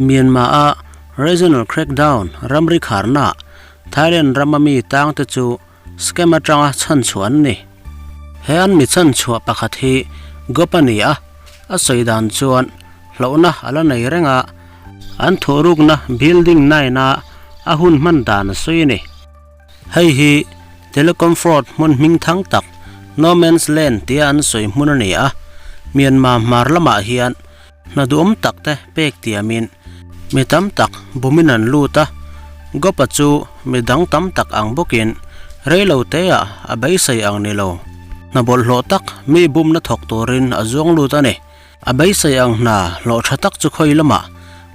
Myanmar-a regional crackdown ramri kharnaah Thailand rama mi tangte chu scam atanga chhanchhuah an ni. He an mi chhanchhuah pakhat hi Gop a ni a, a sawi dan chuan hlauhna a la nei reng a, an thawhrukna building 9-a a hun hman dan a sawi a ni. Hei hi Telecom fraud hmun hming thang tak No Man's Land tia an sawi hmun a ni a, Myanmar hmar lamah hian hna duhawm tak te pek tiamin mi tam tak bumin an lut a, Gopa chu mi dang tam tak ang bawkin reilo teah a beisei ang ni lo. Hna bawlhhlawh tak mi bumna thawk turin a zuang lut a ni. A beisei ang hna hlawh tha tak chu khawi lamah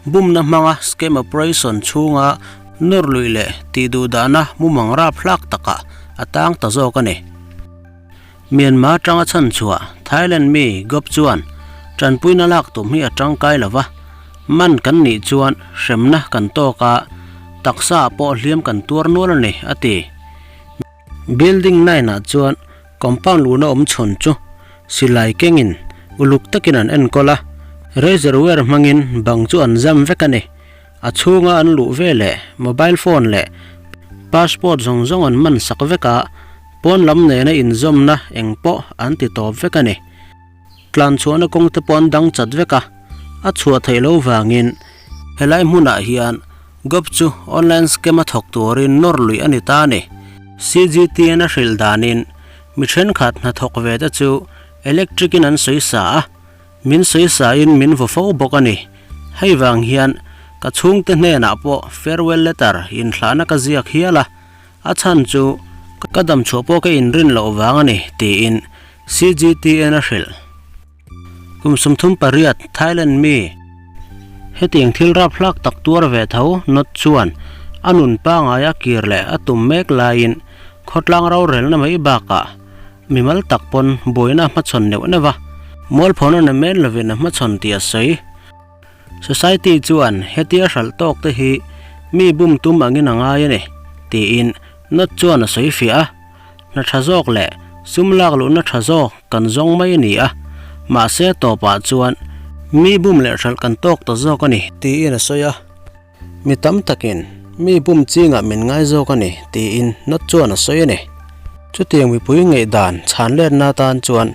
bumna hmanga scam operation chhunga nawr luih leh tih duh dahna mumang rap hlak takah a tang ta zawk a ni. Myanmar atanga chhanchhuah Thailand mi Gop chuan tanpuina lak tum hi a tangkai lo va, man kan nih chuan hremna kan tawk a, taksa ah pawh hliam kan tuar nual a ni, a ti. Building 9 ah chuan compound luhna awm chhawn chu silai kengin uluk takin an enkawl a, razor wire hmangin bang chu an zam vek a ni. A chhunga an luh ve leh mobile phone leh passport zawng zawng an man sak vek a, pawn lam nena inzawmna eng pawh an ti tawp vek a ni. Tlan chhuahna kawng te pawh an dang chat vek a, a chhuah theih loh vangin helai hmunah hian Gop chu online scam a thawk turin nawr luih a ni ta a ni. CGTN a hrilh danin mi thenkhat hnathawk ve te chu electric in an sawi sa a, Min sawisain min vaw fo bawk a ni. Hei vang hian ka chhungte hnenah pawh farewell letter inthlahna ka ziak hial a, a chhan chu ka damchhuah pawh ka inrin loh vang a ni, tiin CGTN a hrilh. Kum 38 Thailand mi hetiang thil raphlak tak tuar ve tho nawt chuan a nun pangai a kir leh a tum mek laiin khawtlang rorelna mai bakah Mimal tak pawn buaina a hmachhawn neuh neuh a, mualphawna na men lovin a hmachhawn tih a sawi. Society chuan hetia hralh tawk te hi mi bum tum angin a ngai a ni, tiin Nott chuan a sawi fiah a. Hna tha zawk leh sum lak luhna tha zawk kan zawng mai a ni a, mahse tawpah chuan mi bum leh hralh kan tawk ta zawk a ni, tiin a sawi a. Mi tam takin mi bum chingah min ngai zawk a ni, tiin Nott chuan a sawi a ni. Chutiang mipui ngaihdan chhan letna atan chuan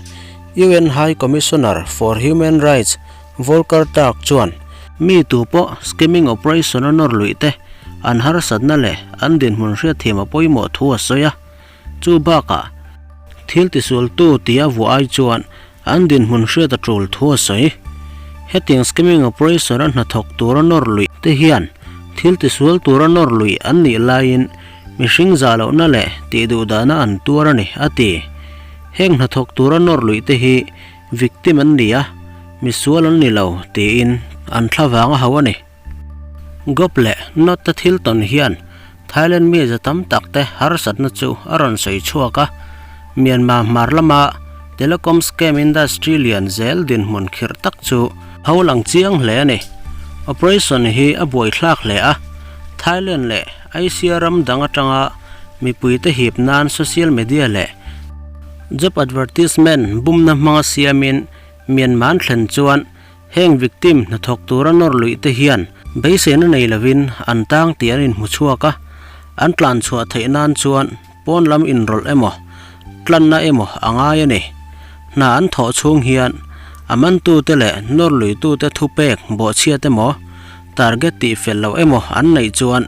UN High Commissioner for Human Rights Volker Turk chuan mi tu pawh skimming operation a nawr luih te an harsatna leh an dinhmun hriatthiam a pawimawh thu a sawi a. Chu bakah thil tisualtu tia vuah ai chuan An dinhmun hriat a tul thu a sawi. Hetiang skimming operation a hnathawk tura nawr luih te hian thil tisual tura nawr luih an nih laiin mihring zah lohna leh tih duh dahna an tuar a ni, a ti. Heng hnathawk tura nawr luih te hi victim an ni a, misual an ni lo tiin an thlavang a hauh a ni. Gop leh Not te thil tawn hian Thailand mi za tam tak te harsatna chu a rawn sawi chhuak a, Myanmar hmar lama telecom scam industry lian zel dinhmun khirh tak chu ho lang chiang hle a ni. Operation hi a buaithlak hle a, Thailand leh Asia ram dang atanga mipuite hip nan social media leh job advertisement bumna hmanga siamin Myanmar thlen chuan Heng victim hnathawk tura nawr luih te hian beiseina nei lovin an tang tih an inhmu chhuak a, an tlan chhuah theih nan chuan pawn lam inrawlh emaw, tlanna emaw a ngai a ni. Hna an thawh chhung hian a mantute leh nawr luitute thupek bawhchhiat emaw, target tih fel loh emaw an neih chuan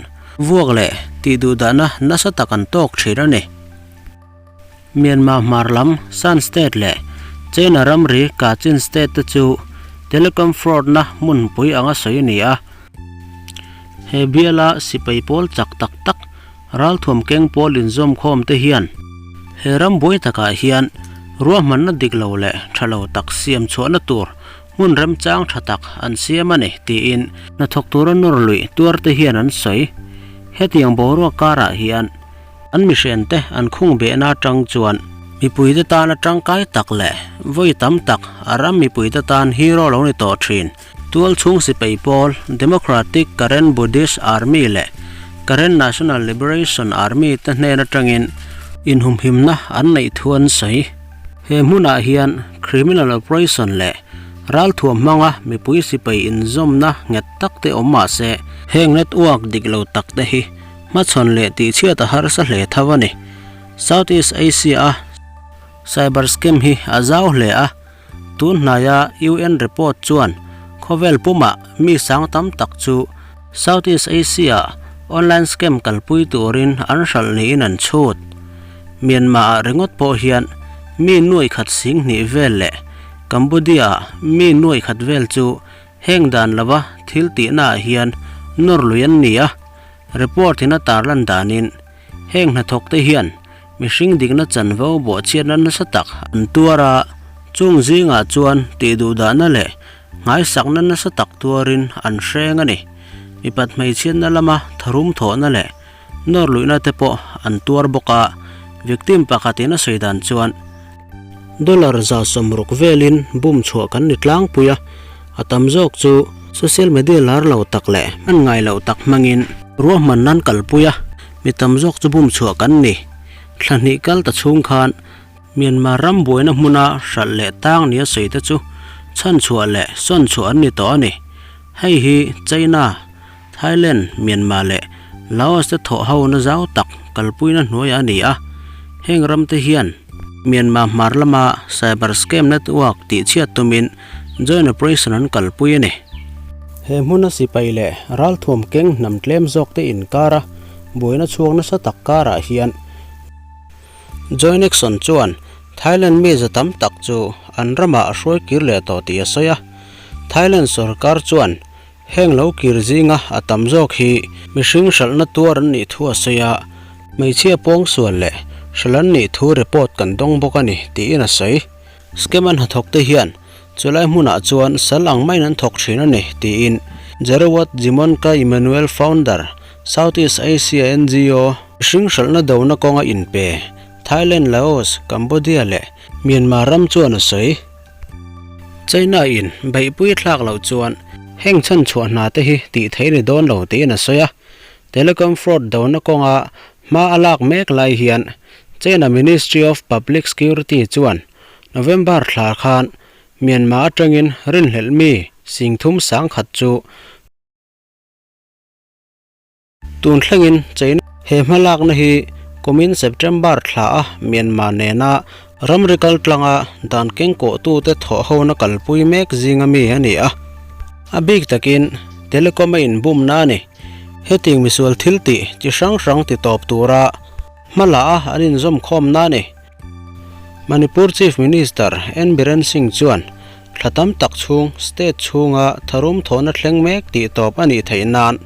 vuak leh tih duhdahna nasa tak an tawk thin a ni. Myanmar hmar lam Shan State leh China ramri Kachin State te chu telecom fraud na hmunpui anga sawi a ni a. He biala sipai pawl chak tak tak ralthuam keng pawl inzawmkhawm te hian he ram buai takah hian ruahmanna dik lo leh tha lo tak siam chhuahna tur hmun remchang tha tak an siam a ni tiin hnathawk tura nawr luih tuar te hian an sawi. Hetiang boruak karah hian An mihriante an khung behna atang chuan mipuite tana tangkai tak leh vawi tam tak a ram mipuite tan hero lo ni tawh thin. Tualchhung sipai pawl Democratic Karen Buddhist Army leh Karen National Liberation Army te hnen atangin inhumhimna an neih thu an sawi. He hmunah hian criminal operation leh. Ralthuam hmanga mipui sipai inzawmna nghet tak te awm mah se, heng network dik lo tak te hi hmachhawn leh tihchhiat a harsa hle tho a ni. Southeast Asia-a cyber scam hi a zau hle a, tun hnaia UN report chuan khawvel pumah mi sang tam tak chu Southeast Asia-ah online scam kalpui turin an hralh niin an chhut. Myanmar-ah ringawt pawh hian mi nuai khat sing hnih vel leh Cambodia-ah mi nuai khat vel chu heng dan lova thil tihnaah hian nawr lui an ni a, report-in a tarlan danin heng hnathawkte hian mihring dikna chanvo bawhchhiatna nasa tak an tuar a, chung zingah chuan tihduhdahna leh Nghaisakna nasa tak tuarin an hreng a ni. Mipat hmeichhiatna lama tharum thawhna leh nawr luihna te pawh an tuar bawk a, victim pakhatin a sawi dan chuan, Dollar 60 velin bum chhuah kan ni tlangpui a, a tam zawk chu social media lar lo tak leh hman ngai loh tak hmangin ruahmanna an kalpui a, mi tam zawk chu bum chhuah kan ni. Thla hnih kal ta chhung khan Myanmar ram buaina hmuna hralh leh tang nia sawi te chu chhanchhuah leh sawnchhuah an ni tawh a ni. Hei hi China, Thailand, Myanmar leh Laos te thawh hona zau tak kalpuina hnuaiah a ni a. Heng ram te hian Myanmar hmar lama cyber scam network tihchhiat tumin joint operation an kalpui a ni. He hmuna sipai leh ralthuam keng hnam tlem zawk te inkara buaina chhuak nasa tak karah hian, Joint Action chuan Thailand mi za tam tak chu an ramah a hruai kir leh tawh tih a sawi a. Thailand sorkar chuan heng lo kir zinga a tam zawk hi mihring hralhna tuar an nih thu a sawi a, hmeichhia pawngsual leh hralh an nih thu report kan dawng bawk a ni tiin a sawi. Scam an hnathawkte hian chulai hmunah chuan sal ang maiin an thawk thin a ni tiin Jerowat Jimonka Emmanuel founder, Southeast Asia NGO, Mihring hralhna dona kawnga inpe Thailand, Laos, Cambodia leh Myanmar ram chuan a sawi. China in beihpui thlak loh chuan heng chhanchhuah hna te hi tih theih ni dawn lo tiin a sawi a. Telecom fraud dona kawnga hma a lak mek lai hian China Ministry of Public Security chuan November thla khan Myanmar atangin rinhlelh mi 30 sangkhat chu Tun thlengin China he hmalakna hi kumin September thla a Myanmar nena ramri kal tlanga dan kengkawhtute thawh hona kalpui mek zinga mi a ni a. A bik takin telecom a inbumna a ni. Hetiang misual thil tih chi hrang hrang ti tawp tura hmala a an inzawm khawmna a ni. Manipur Chief Minister N Biren Singh chuan thla tam tak chhung state chhunga tharum thawhna thleng mek tih tawp a nih theih nan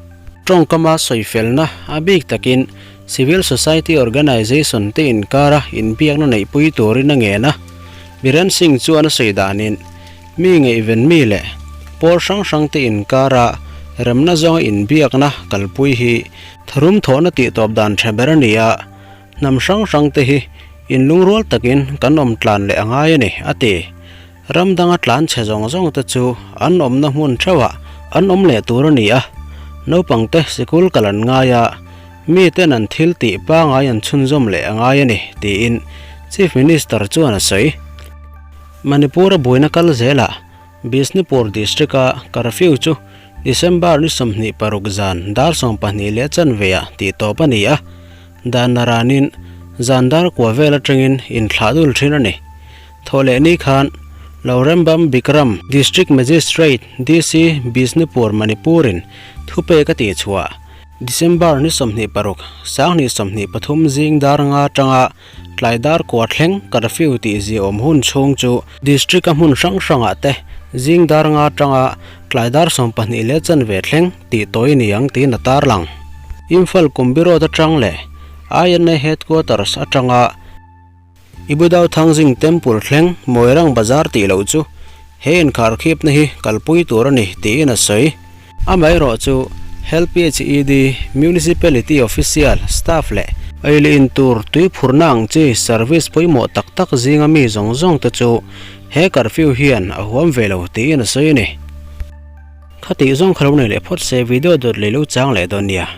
tawngkama sawifelna a bik takin civil society organisation te inkara inbiakna neihpui turin a ngen a. Biren Singh chuan a sawi danin mi ngaihven mi leh pawl hrang hrang te inkara remna zawnga inbiakna kalpui hi tharum thawhna tih tawp dan tha ber a ni a. Hnam hrang hrang te hi inlungrual takin kan awm tlan leh a ngai a ni, a ti. Ram danga tlan chhe zawng zawng te chu an awmna hmun theuhah an awm leh tur a ni a, naupang te sikul kal an ngai a, mi ten an thil tih pangai an chhunzawm leh a ngai a ni, tiin Chief Minister chuan a sawi. Manipur-a buaina kal zelah Bishnupur District-a curfew chu December ni 26 zan dar 12 leh chanveah tih tawp a ni a, dan naranin zan dar kua vel atangin inthlah dul thin a ni. Thawhleh ni khan Lorembam Bikram District Magistrate DC Bishnupur Manipur-in thupek a tihchhuah December ni 26, 2023 zing dar nga atanga Tlai dar kua thleng curfew tih ziaawm hun chhung chu district a hmun hrang hrangah te zing dar nga atanga tlai dar 12 leh chanve thleng tih tawi ni ang tiin a tarlang. Imphal Kumbi Road atang leh INA Headquarters atanga Ibudau Thangzing Temple thleng Moirang Bazar tih loh chu he inkharkhipna hi kalpui tur a ni tiin a sawi. Amaherawh chu Health PHED, Municipality Official, Staff leh ei leh in tur tui phurna ang chi service pawimawh tak tak zinga mi zawng zawng te chu he curfew hian a huam ve lo tiin a sawi a ni. Khatih zawng kha lo nei leh phawt se video dawt lei lo chang leh dawn nia.